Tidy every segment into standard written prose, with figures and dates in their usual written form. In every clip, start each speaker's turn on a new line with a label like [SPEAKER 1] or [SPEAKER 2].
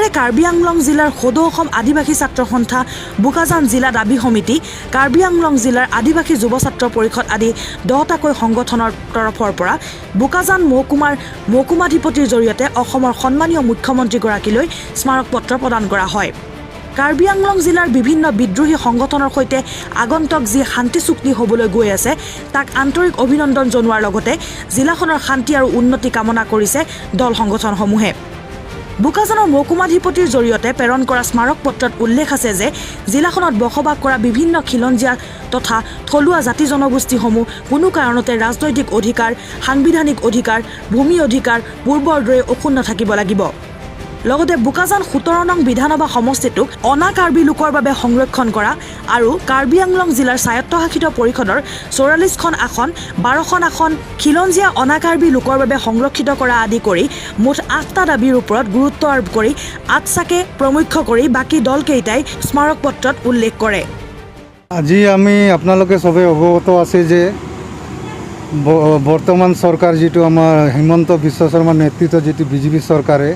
[SPEAKER 1] সোমবাৰে কাৰ্বি আংলং জিলাৰ সদৌ অসম আদিবাসী ছাত্ৰ সন্থা, বোকাজান জিলা দাবী সমিতি, কাৰ্বি আংলং জিলাৰ আদিবাসী যুৱ ছাত্ৰ পৰিষদ আদি 10টাকৈ সংগঠনৰ তৰফৰ পৰা বোকাজান মহকুমাৰ মহকুমাধিপতিৰ জৰিয়তে অসমৰ সন্মানীয় মুখ্যমন্ত্ৰীগৰাকীলৈ স্মাৰকপত্ৰ প্ৰদান কৰা হয়। কাৰ্বি আংলং জিলাৰ বিভিন্ন বিদ্ৰোহী সংগঠনৰ সৈতে আগন্তুক যি শান্তি চুক্তি হ'বলৈ গৈ আছে, তাক আন্তৰিক অভিনন্দন জনোৱাৰ লগতে জিলাখনৰ শান্তি আৰু উন্নতি কামনা কৰিছে দল সংগঠনসমূহে। বোকাজানৰ মহকুমাধিপতিৰ জৰিয়তে প্ৰেৰণ কৰা স্মাৰক পত্ৰত উল্লেখ আছে যে জিলাখনত বসবাস কৰা বিভিন্ন খিলঞ্জীয়া তথা থলুৱা জাতি জনগোষ্ঠীসমূহ কোনো কাৰণতে ৰাজনৈতিক অধিকাৰ, সাংবিধানিক অধিকাৰ, ভূমি অধিকাৰ পূৰ্বৰ দৰে অক্ষুণ্ণ থাকিব লাগিব। লগতে বোকাজান 17 নং বিধানসভা সমষ্টিটোক অনা কাৰ্বি লোকৰ বাবে সংৰক্ষণ কৰা আৰু কাৰ্বি আংলং জিলাৰ স্বায়ত্তশাসিত পৰিষদৰ 44খন আসন, 12খন আসন খিলঞ্জীয়া অনা কাৰ্বি লোকৰ বাবে সংৰক্ষিত কৰা আদি কৰি মুঠ আঠটা দাবীৰ ওপৰত গুৰুত্ব আৰোপ কৰি আটছাকে প্ৰমুখ্য কৰি বাকী দলকেইটাই স্মাৰকপত্ৰত উল্লেখ কৰে।
[SPEAKER 2] আজি আমি আপোনালোকে চবে অৱগত আছে যে বৰ্তমান চৰকাৰ, যিটো আমাৰ হিমন্ত বিশ্ব শৰ্মাৰ নেতৃত্বত যিটো বিজেপি চৰকাৰে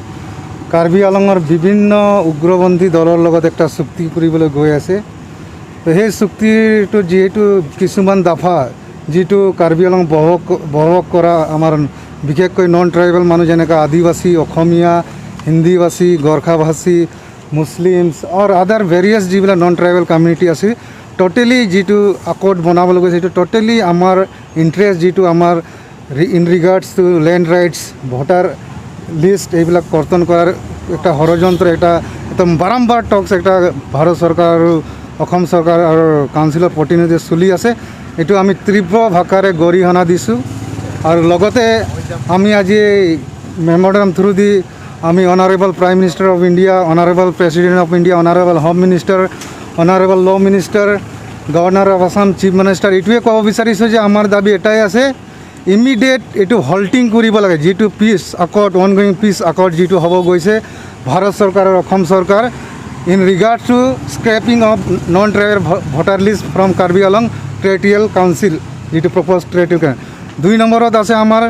[SPEAKER 2] কাৰ্বি আলঙৰ বিভিন্ন উগ্ৰপন্থী দলৰ লগত একটা চুক্তি কৰিবলৈ গৈ আছে। তো সেই চুক্তিটো যিহেতু কিছুমান দফা, যিটো কাৰ্বি আলং বসবাস কৰা আমাৰ বিশেষকৈ নন ট্ৰাইবেল মানুহ, যেনেকৈ আদিবাসী, অসমীয়া, হিন্দীভাষী, গোৰ্খাভাষী, মুছলিমছ আৰু আদাৰ ভেৰিয়াছ যিবিলাক নন ট্ৰাইবেল কমিউনিটি আছে, ট'টেলি যিটো আকৰ্ড বনাবলৈ গৈছে, সেইটো ট'টেলি আমাৰ ইণ্টাৰেষ্ট, যিটো আমাৰ in regards to land rights, voter list, এইবিলাক কৰ্তন কৰাৰ একটা ষড়যন্ত্ৰ, এটা একদম বাৰম্বাৰ টক্স একটা ভাৰত চৰকাৰ আৰু অসম চৰকাৰ আৰু কাউন্সিলৰ প্ৰতিনিধি চলি আছে। এইটো আমি তীব্ৰ ভাষাৰে গৰিহণা দিছোঁ। আৰু লগতে আমি আজি মেমৰেণ্ডাম থ্ৰু দি আমি Honourable Prime Minister of India, Honourable President of India, Honourable Home Minister, Honourable Law Minister, Governor of Assam, Chief Minister, এইটোৱে ক'ব বিচাৰিছোঁ যে আমাৰ দাবী এটাই আছে, ইমিডিয়েট এইটো হল্টিং কৰিব লাগে, যিটো peace accord, ongoing peace accord যিটো হ'ব গৈছে ভাৰত চৰকাৰ আৰু অসম চৰকাৰ, in regard to scrapping of non tribal voter list from Karbi Anglong Territorial Council, যিটো প্ৰপ'জ টেৰিটৰিয়েল। 2 নম্বৰত আছে আমাৰ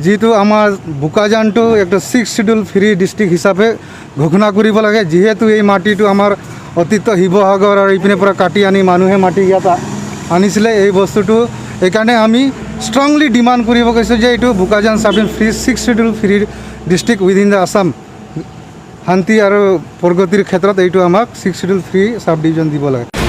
[SPEAKER 2] যিটো আমাৰ বোকাজানটো একটা ছিক্স চিডিউল ফ্ৰী ডিষ্ট্ৰিক্ট হিচাপে ঘোষণা কৰিব লাগে, যিহেতু এই মাটিটো আমাৰ অতীত শিৱসাগৰ আৰু ইপিনে পৰা কাটি আনি মানুহে মাটি ইয়াত আনিছিলে এই বস্তুটো। এইকাৰণে আমি ষ্ট্ৰংলি ডিমাণ্ড কৰিব গৈছোঁ যে এইটো Bokajan sub free six schedule free district within the Assam. শান্তি আৰু প্ৰগতিৰ ক্ষেত্ৰত এইটো আমাক six schedule free sub division দিব লাগে।